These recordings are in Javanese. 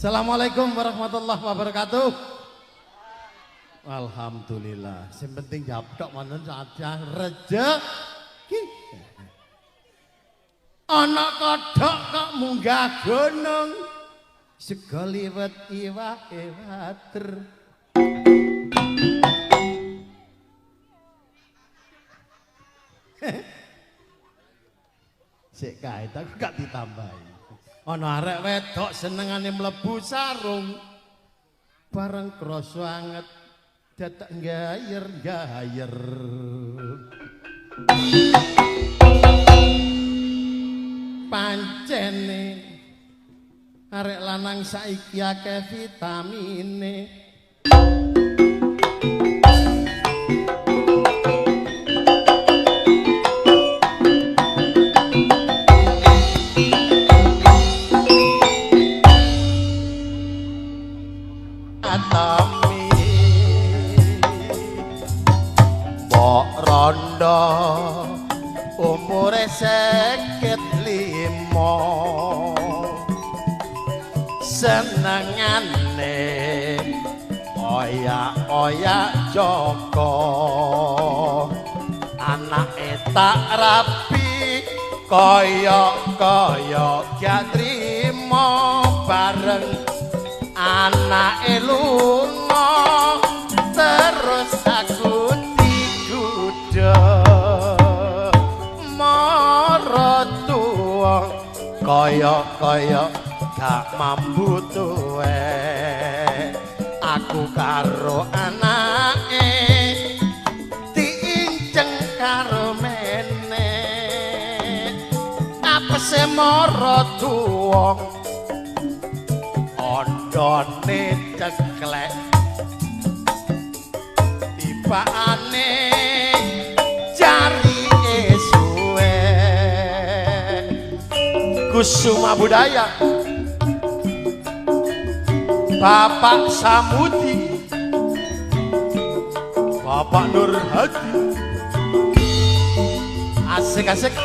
Assalamualaikum warahmatullahi wabarakatuh. Alhamdulillah. Sing penting jabdok wonten saja rejeki. Ana kodhok kok munggah gunung, sego liwet iwake water. Sik kae aku gak ditambahi. Ana arek wedok senengane mlebu sarung, bareng krasa anget dadak gayer-gayer. Pancene arek lanang saiki akeh vitamine. Atami mbok rondo umure 55, senengane oyak-oyak Joko, anake tak rapi kaya-kaya gak trimo, bareng anake lunga terus aku digudha mara tuwa kaya-kaya gak mambu tuwek. Aku karo anake diinceng karo mene, apese mara tuwa ondone ceklek, tibakane jarike suwe. Kusuma Budaya, Bapak Samudi, Bapak Nur Hadi. Asik-asik.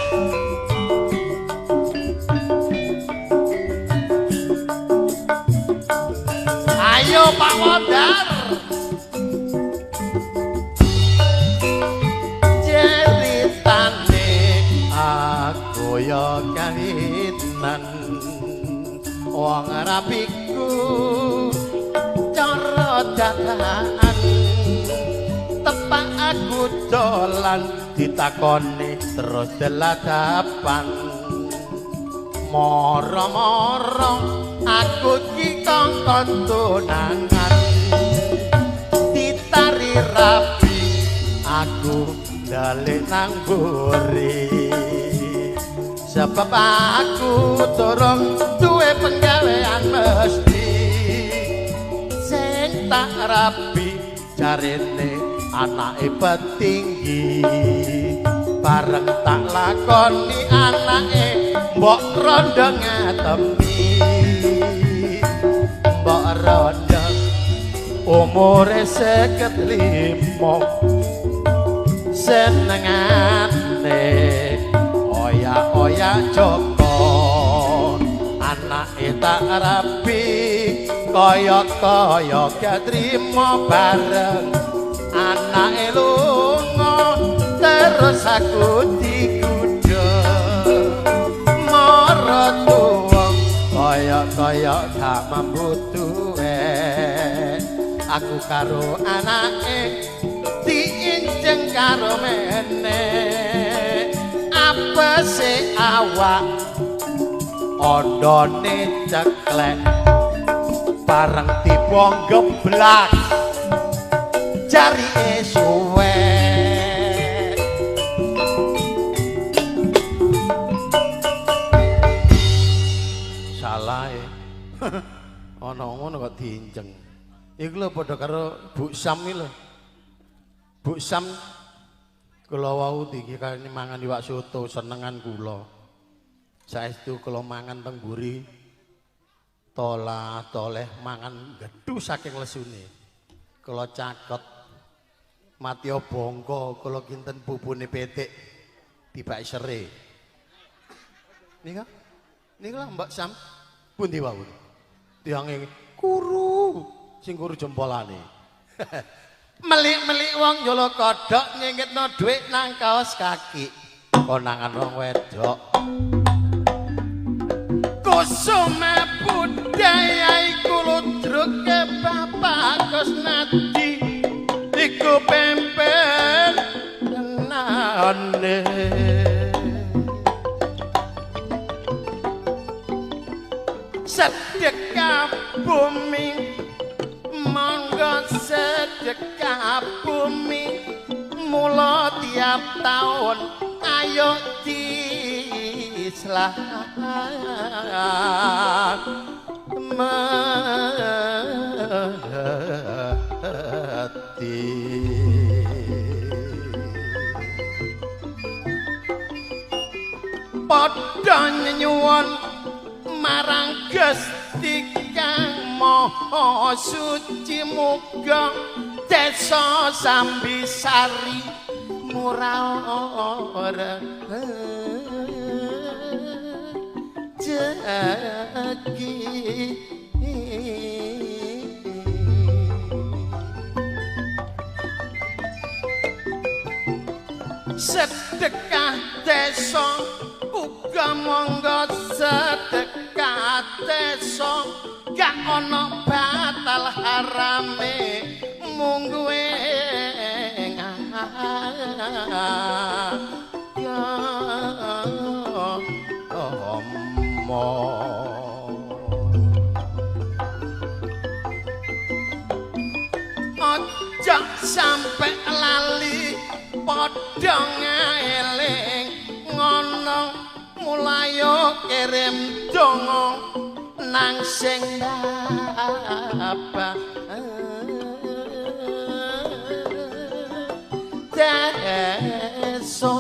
Ayo Pak Wodar. Ceritane aku ya kawinan, wong rapiku cara dadakan, tepak aku dolan ditakoni terus deladapan. Moro-moro aku ki kongkon tunangan, ditari rapi aku ndalik nang mburi, sebab aku durung duwe penggawean mesti. Sing tak rapi jarene anake petinggi, bareng tak lakoni anake mbok rondo ngatemi. Mbok rondo umure 55, senengane oyak-oyak Joko, anake tak rapi kaya-kaya gak trimo, bareng anake lunga terus aku digudha mara tuwa kaya-kaya gak mampu tuwek. Aku karo anake diinceng karo mene. Apese awak ondone ceklek bareng tiba geblak jarike suwe. Salah e. Ana ngono kok diinceng. Iku lho padha karo Bu Sam iki lho. Bu Sam kula wau dikikane mangan iwak soto senengan kula. Saestu kula mangan teng mburi tolah-toleh mangan gedhu saking lesune. Kula caket matiya bongko kula kinten pupune pitik tibake sere. Nika? Nika lah Mbak Sam pundi wau? Tiange kuru sing kuru jempolane. Melik-melik wong njolo kodhok nyengitno dhuwit nang kaos kaki konangan wong wedok. Kusuma budaya iku ludruke Bapak Kusnadi iku pempen tenane. Sedekah bumi monggo sedekah bumi mula tiap tahun ayo dislah mati. Padha nyuwun marang Gusti Kang Maha Suci muga desa Sambisari murah ora rejeki. Sedekah desa uga monggo sedekah desa gak ana batal harame mungguwe aja sampe lali padha ngaeling ngono mulayo kirim donga nang sing bapak desa.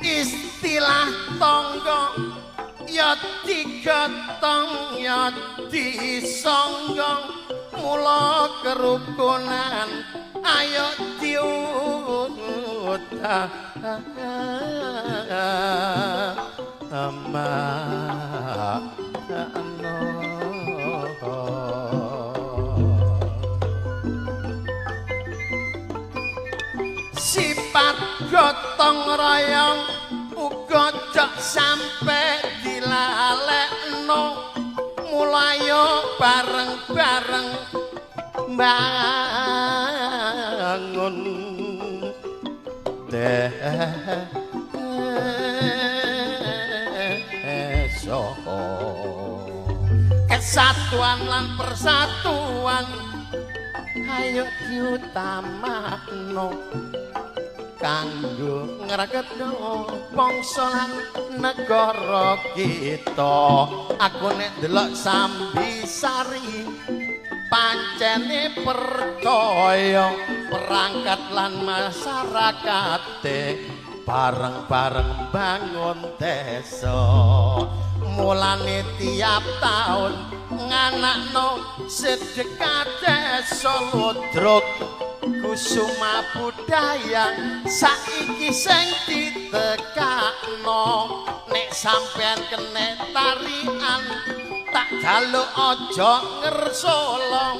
Istilah tangga ya digotong ya disangga mula kerukunan ayo diutama. Sifat gotong royong uga jok sampe dilalekno mulayo bareng-bareng bangun desa. Kesatuan lan persatuan ayo diutamakno kanggo ngreketno bangsa lan negara kita. Aku nek ndelok Sambisari pancene percaya perangkat lan masyarakate bareng-bareng bangun desa. Mulane tiap tahun nganakno sedekah desa ludruk kusuma budaya saiki sing ditekakno. Nek sampean kene tarian tak jaluk aja ngersula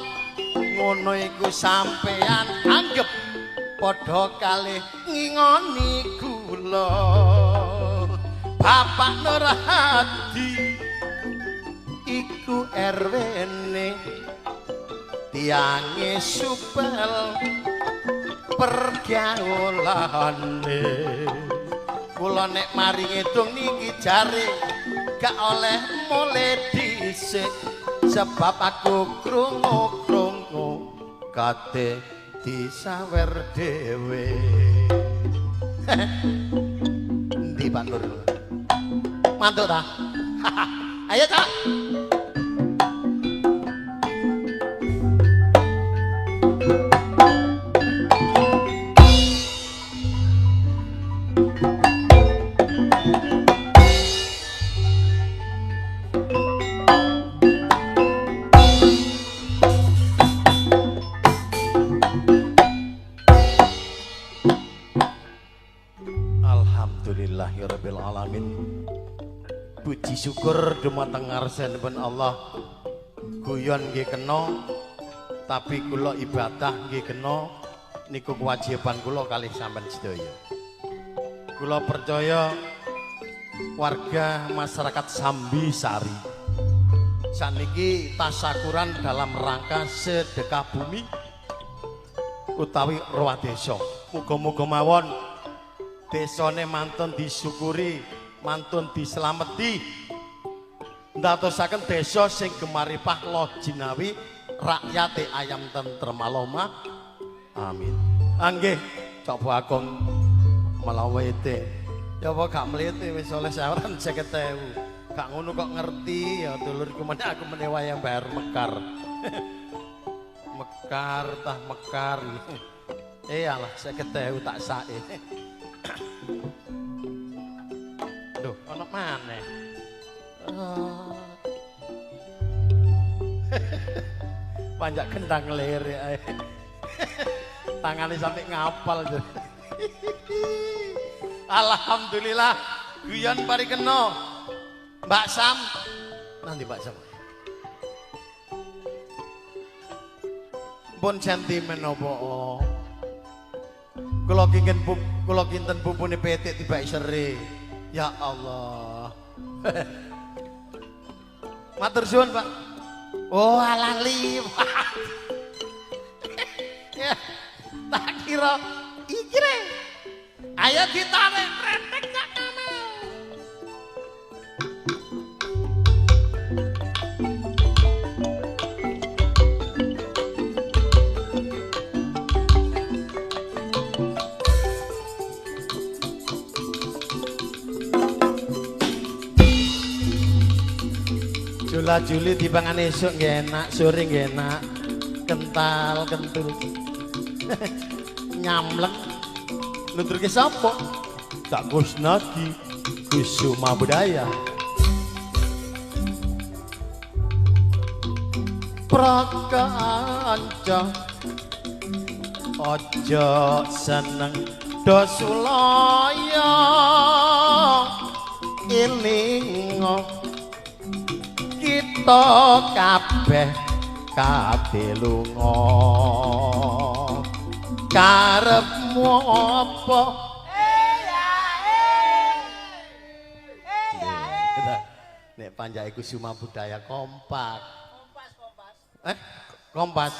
ngono iku sampean anggep padha kalih ngingoni kula. Bapak Nur Hadi iku RW-ne tiange supel pergaulane. Kula nek mari ngidung niki jare gak oleh mulih dhisik sebab aku krungu-krungu kate disawer dhewe. Endi Pak Nur? Mantuk ta? Ayo Cak. Alhamdulillahirabbil alamin. Puji syukur dumateng ngarsanipun Allah. Guyon nggih kena, tapi kula ibadah nggih kena, niku kewajiban kula kalih sampean sedaya. Kula percaya warga masyarakat Sambisari saniki tasakuran dalam rangka sedekah bumi utawi roah desa. Muga-muga mawon desane mantun disyukuri, mantun dislameti, ndadosaken desa sing gemaripah loh jinawi, rakyate ayam tentrem aloma. Amin. Anggih, coba akong melawete. Ya apa gak mlete wis oleh 150.000. Gak ngono kok ngerti ya dulurku meneh aku meneh wayang bayar mekar. Mekar tah mekar. Alah 50.000 tak sake. Duh, ono maneh. Panjak kendang lirik ae. Tangane sampai ngapal. Alhamdulillah guyon parikena. Mbak Sam. Nanti Mbak Sam. Pun sentimen apa? Kula kinten kula kinten pupune petik tibake sere. Ya Allah. Matur suwun, Pak. Oh, alah liwat. Ya, tak kira iki re. Ayo ditarik retek Cak Kamal. Jula juli dipangan esuk nggih enak, sore nggih enak, kental kentul. Nyamlek. Nuturke sapa? Cak Kusnadi, Kusuma Budaya. Prakanca aja seneng do sulaya elinga kita kabeh kate lunga karepmu apa? Nek panjake Kusuma Budaya kompak. Kompas, kompas. Kompas.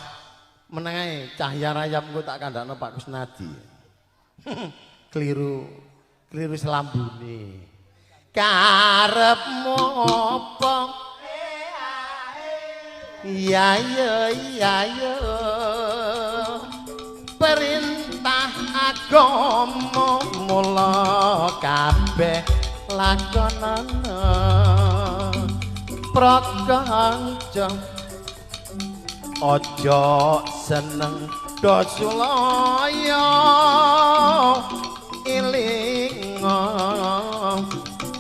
Meneng ae cahya rayap engko tak kandhakno Pak Kusnadi. Keliru, keliru selambune. Karepmu apa? Ya ya ya ya. Perintah agama mula kabeh lakonana. Prakanca aja seneng do sulaya elinga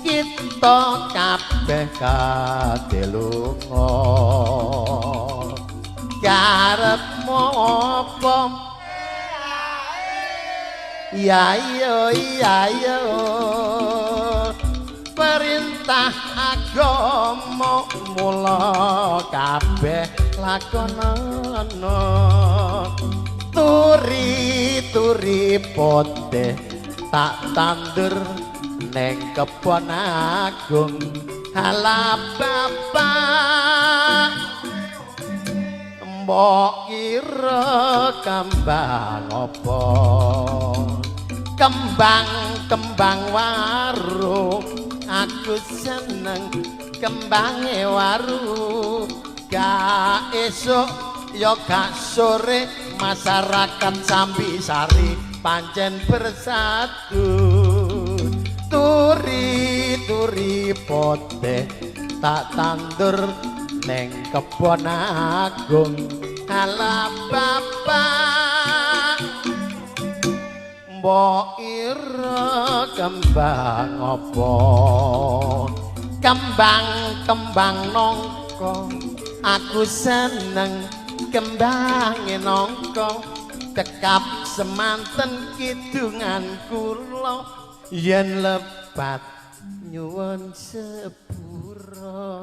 kita kabeh kate lunga karepmu apa? Ya yo ya yo perintah agama mula kabeh lakonana turi turi pote tak tandur neng kebon agung. Halah bapak mbok kira kembang apa? Kembang-kembang waru, aku seneng kembange waru. Gak esuk ya gak sore, masyarakat Sambisari pancen bersatu. Turi-turi pote tak tandur neng kebon agung. Halah bapak mbok ira kembang apa? Kembang-kembang nangka, aku seneng kembange nangka. Cekap semanten kidungan kula, yen lepat nyuwun sepura.